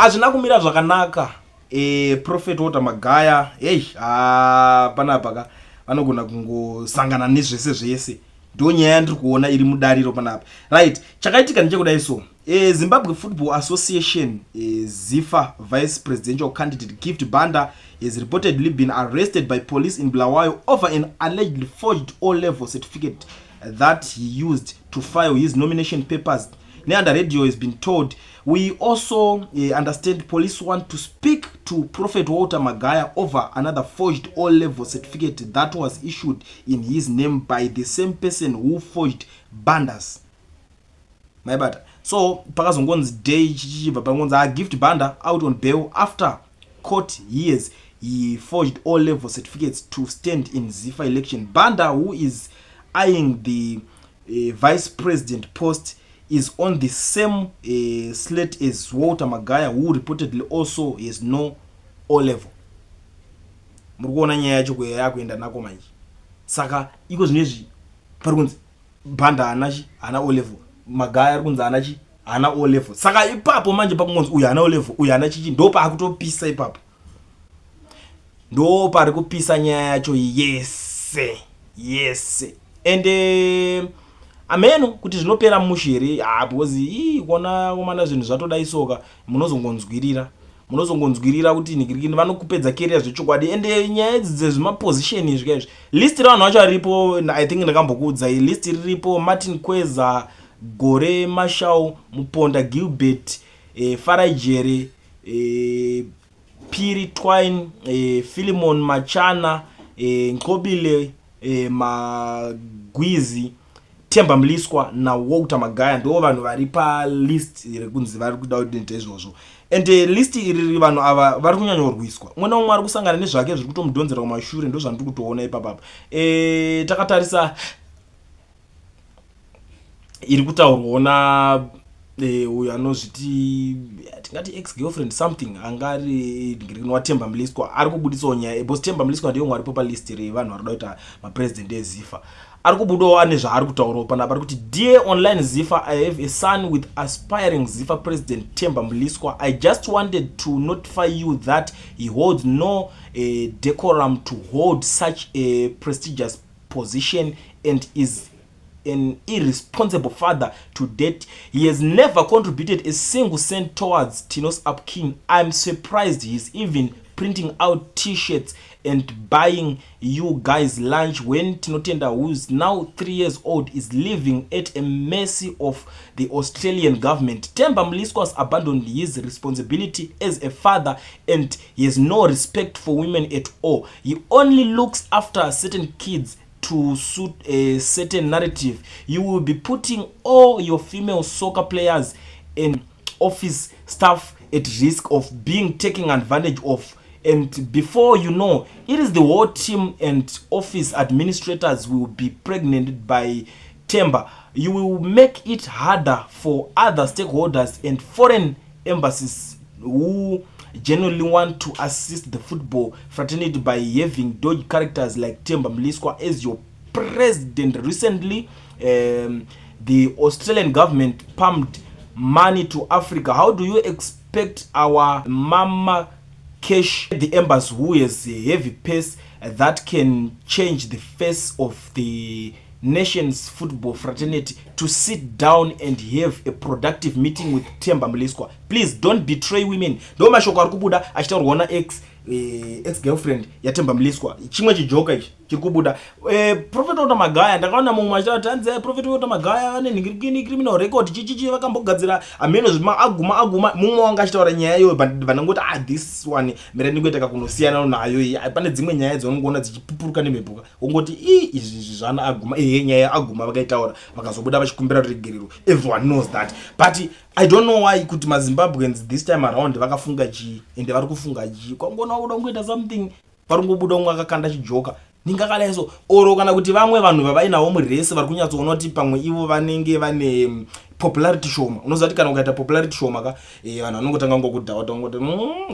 Hazvina kumira zvakanaka. Prophet Walter Magaya, hey, ah, panapa ka vanogona kungosangana nezvese zvese. Ndo nyaya yandiri kuona iri mudariro panapa. Right, chakaitika ndechekudai so. Zimbabwe Football Association ZIFA vice presidential candidate Gift Banda has reportedly been arrested by police in Bulawayo over an allegedly forged O-level certificate that he used to file his nomination papers. Nehanda Radio has been told. We also understand police want to speak to Prophet Walter Magaya over another forged O-level certificate that was issued in his name by the same person who forged Banda's. Maibata. So pakazongonzi day chichibva pangonzi a Gift Banda out on bail after court hears he forged O-level certificates to stand in ZIFA election. Banda, who is eyeing the vice president post, is on the same slate as Walter Magaya, who reportedly also has no O level. Muri kuona nyaya yacho yakuenda nako manje. Saka iko zvinezvi pari kunzi Banda haana chi, haana O level. Magaya ari kunzi haana chi, haana O level. Saka ipapo manje pakungonzi uyu haana O level, uyu haana chichi, ndo paakutopisa ipapo. Ndo pari kupisa nyaya yacho yese yese. Ende ameno kuti zvinopera mushe here, ah, because ii kuona komana zvinhu zvatodai soka munozongonzwirira. Munozongonzwirira kuti nigirikini vanokupedza career zvechokwadi. Ende nyaya idzi dzezvimaposition izvi kaizvi, list revanhu vacho aripo. I think ndakambokuudzai list riripo: Martin Kweza, Gore Mashau, Muponda Gilbert, Farai Jere, Piri Twine, Philemon Machana, Nqobile Magwizi, Temba Mliswa naWalter Magaya. Ndo vanhu vari palist rekunzi vari kuda kuita izvozvo. And list iri, vanhu ava vari kunyanyorwiswa. Umwe naumwe ari kusangana nezvake zviri kutomudhonzera kumashure. Ndo zvandiri kutoona ipapapa. Takatarisa iri kutaurwawo na uyo anozviti tingati ex girlfriend something, angari waTemba Mliswa, ari kubudisawo nyaya, because Temba Mliswa ndiye umwe aripo palist revanhu vari kuda kuita mapresident eZIFA. Ari kubudawo ane zvaari kutaurawo panapa. Ari kuti, "Dear online ZIFA, I have a son with aspiring ZIFA president Temba Mliswa. I just wanted to notify you that he holds no decorum to hold such a prestigious position and is an irresponsible father to date. He has never contributed a single cent towards Tino's upkeep. I'm surprised he's even printing out T-shirts and buying you guys lunch when Tinotenda, who is now 3 years old, is living at a mercy of the Australian government. Temba Mliswa has abandoned his responsibility as a father and he has no respect for women at all. He only looks after certain kids to suit a certain narrative. You will be putting all your female soccer players and office staff at risk of being taken advantage of, and before you know it is the whole team and office administrators will be pregnant by Temba. You will make it harder for other stakeholders and foreign embassies who genuinely want to assist the football fraternity by having dodgy characters like Temba Mliswa as your president. Recently, the Australian government pumped money to Africa. How do you expect our mama Cash, the embassy, who has a heavy pace that can change the face of the nation's football fraternity, to sit down and have a productive meeting with Temba Mliswa? Please don't betray women." Ndo mashoko ari kubuda achitaurwa na ex girlfriend yaTemba Mliswa. Chimwe chijoka ichi chiri kubuda. Prophet Walter Magaya, ndakaona mumwe achitaura kuti hanzi Prophet Walter Magaya ane nhingirikini criminal record, chichichi, vakambogadzira hameno zvima aguma aguma. Mumwe wanga achitaura nyaya iyoyo, but vandangoti, "Ah, this one mira ndingoita kakunosiyana nayo iyi." Pane dzimwe nyaya dzaunongoona dzichipupuruka nemhepo, wongoti, "Ii, izvi zvana aguma." Ehe, nyaya yaaguma vakaitaura, vakazobuda vachikumbira ruregerero. Everyone knows that, but I don't know why kuti maZimbabweans this time around vakafunga chii, ende vari kufunga chii. Kwangona kuda kungoita something, vari kungobuda umwe akakanda chijoka ndingakadai so, oro kana kuti vamwe vanhu vavainawo muresi vari kunyatsoona kuti pamwe ivo vanenge vane popularity shoma. Unoziva kuti kana ukaita popularity shoma ka, vanhu vanongotanga ngokudhauta, ngoti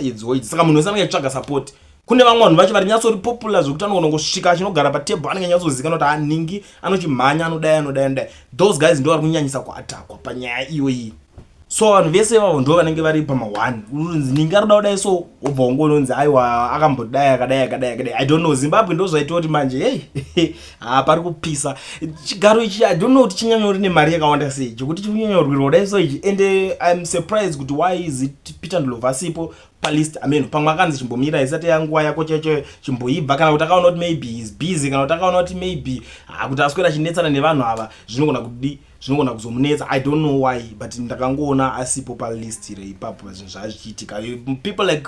idziwo idzi. Saka munhu wese anenge achitsvaga support. Kune vamwe vanhu vacho vari nyatsori popular zvekuti anogona kungosvika achinogara patebho, anenge anyatsozikanwa kuti aningi anochimhanya, anodai, anodai, anodai. Those guys ndo vari kunyanyisa kuatakwa panyaya iyo iyi. So vanhu vese ivavo ndo vanenge vari pama1. Unzi ninge aroda kudai, so wobva wangononzi aiwa, akambodai, akadai, akadai, akadai. I don't know, Zimbabwe ndo zvaita kuti manje hei, ha, pari kupisa. Chigaro ichi, I don't know kuti chinyanyori nemari yakawanda sei chekuti chikunyanyorwirwa kudai so ichi. And I'm surprised kuti why is it Peter Ndlovu asipo palist. Amen, pamwe akanzi chimbomira, isati yanguva yako chacho, chimboibva, kana kuti akaona kuti maybe is busy, kana kuti akaona kuti maybe, ha, kuti aswera achinetsana nevanhu ava zvinogona kudi, zvinogona kuzomunetsa. I don't know why, but ndakangoona asipo palist reipapo zvinhu zvazvichiitika. People like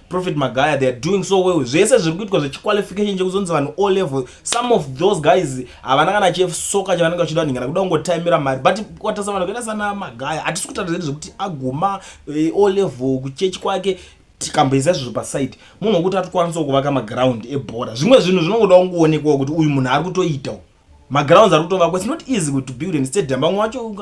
Prophet Magaya, they are doing so well. Zvese zviri kuitwa zvechiqualification chekuzonzi vanhu O level, some of those guys havana kana chesoka chavanenge vachida kunhingana, kuda kungotaimira mari. But kwatarisa vanhu vakaita sana Magaya, hatisi kutaura zvedu zvekuti aguma O level kuchechi kwake, tikamboisa izvozvo paside. Munhu wekuti atikwanisawo kuvaka maground ebhora, zvimwe zvinhu zvinongoda kungoonekwawo kuti uyu munhu ari kutoita magrounds ari kutovakwa. It's not easy to build an stadium. Vamwe vacho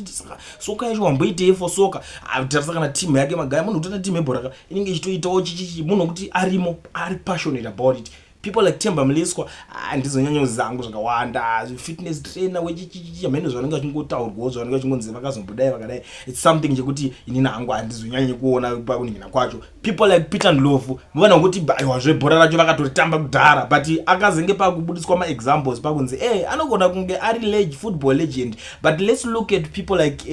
saka soka yacho wamboitei for soka? Tarisa kana timu yake Magaya, munhu kutoita timu yebhora ka inenge ichitoitawo chichichi, munhu wekuti arimo, ari passionate about it. People like Temba Mliswa, handizonyanyoziva hangu zvakawanda, fitness trainer wechichichi, hamene zvanenge vachingotaurwawo, zvanenge vachingonzi vakazombodai vakadai. It's something chekuti inini hangu handizonyanyi kuona pakuningina kwacho. People like Peter Ndlovu, muvanhu vekuti aiwa, zvebhora racho vakatoritamba kudhara, but akazenge pakubudiswa maexamples pakunzi e anogona kunge ari football legend. But let's look at people like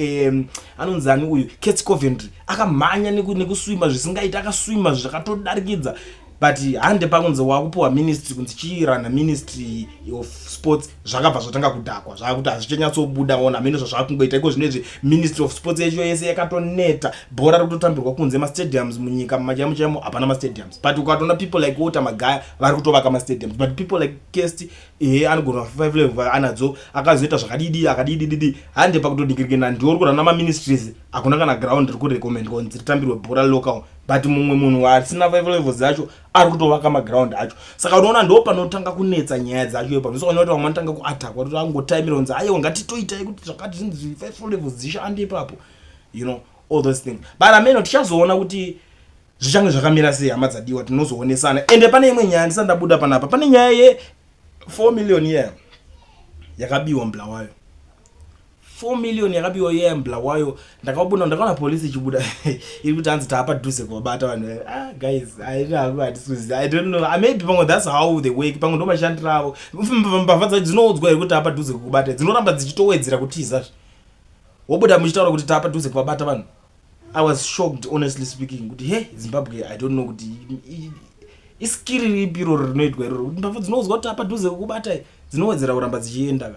anonzi ani uyu, Kirsty Coventry, akamhanya nekuswima zvisingaiti, akaswima zvakatodarikidza, but hande pakunzi wakupiwa ministry, kunzi chirana Ministry of Sports, zvakabva zvatanga kudhakwa, zvakuti hazvichanyatsobuda. Ona hamene zvazvakungoita iko zvinezvi, Ministry of Sports yacho yese yakatoneta, bhora riri kutotambirwa kunze, mastadiums munyika machaimo chaimo hapana mastadiums. But ukatoona people like Walter Magaya vari kutovaka mastadiums, but people like Kirsty, ehe, anogona five level anadzo, akazoita zvakadidi, akadidididi, hande pakutodikirikina ndiwo uri kurana maministries, hakuna kana ground riri kurecommendwa kunzi ritambirwe bhora local, but mumwe munhu asina five levels dzacho ari kutovaka maground acho. Saka unoona ndo panotanga kunetsa nyaya dzacho ipapo. Saka unoona kuti vamwe vanotanga kuatakwa, kuti angotaimira kunzi aiwa, ngatitoitai kuti zvakati zvinzi five levels dzishande ipapo, all those things. But ameno tichazoona kuti zvichange zvakamira sei, hama dzadiwa, tinozoonesana. Ende pane imwe nyaya ndisati ndabuda panapa. Pane nyaya ye4 million year yakabiwa muBulawayo. 4 million yakabiwa iya muBulawayo. Ndakabuda, ndakaona polisi ichibuda iri kuti hanzi taapadhuze kuvabata vanhu. Ah, guys, hatisiziva, I don't know. Ah, maybe pamwe that's how they work, pamwe ndo mashandiro avo. Mbavha dzacho dzinoudzwa here kuti taapadhuze kukubata? Dzinoramba dzichitowedzera kutiza, wobuda muchitaura kuti taapadhuze kuvabata vanhu. I was shocked, honestly speaking, kuti he, Zimbabwe, I don't know kuti iskiri ripi iroro rinoitwa iroro, kuti mbavha dzinoudzwa kuti taapadhuze kukubatai, dzinowedzera kuramba dzichienda ka.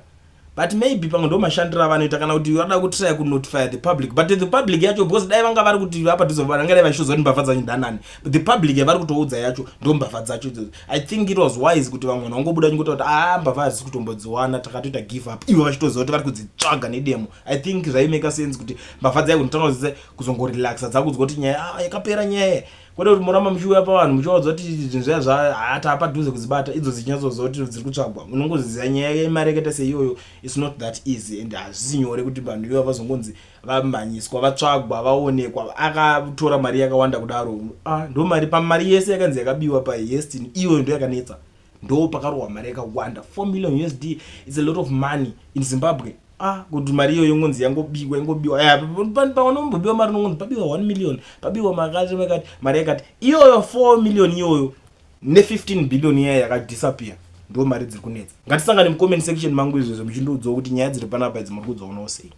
But maybe pamwe ndo mashandiro avanoita, kana kuti vada kutry kunotify the public. But the public yacho, because dai vanga vari kuti apadhuze, vangadai vachitoziva kuti mbavha dzacho ndanani, but the public yavari kutoudza yacho ndo mbavha dzacho idzodzo. I think it was wise kuti vamwe vanhu vangobuda vachingotaura kuti a, mbavha hadzisi kutombodziwana, takatoita give up, ivo vachitoziva kuti vari kudzitsvaga nedemo. I think zvaimaka sense kuti mbavha dzaigonotanga kuzongorelaxa dzakudzwa kuti nyaya, ah, yakapera nyaya, kwete kuti muramba muchiuya pavanhu muchivaudza kuti zvinhu zviya zva hata padhuze kudzibata, idzo dzichinyatsoziva kuti dziri kutsvagwa. Unongoziva nyaya yemari yakaita seiyoyo, it's not that easy and hazvisi nyore kuti vanhu ivo vazongonzi vamhanyiswa, vatsvagwa, vaonekwa, akatora mari yakawanda kudaro. Ah, ndo mari pamari yese yakanzi yakabiwa paHeist, iyoyo ndo yakanetsa, ndo pakarohwa mari yakawanda. 4 million USD is a lot of money in Zimbabwe. Ah, kuti mari iyoyo ingonzi yangobiwa, ingobiwa, panonombobiwa mari inongonzi pabiwa 1 million, pabiwa makati makati, mari yakati iyoyo 4 million iyoyo ne15 billion iya yakadisappear, ndo mari dziri kunetsa. Ngatisangane mucomment section mangu izvozvo muchindiudzawo kuti nyaya dziri panapa idzi muri kudzionawo sei.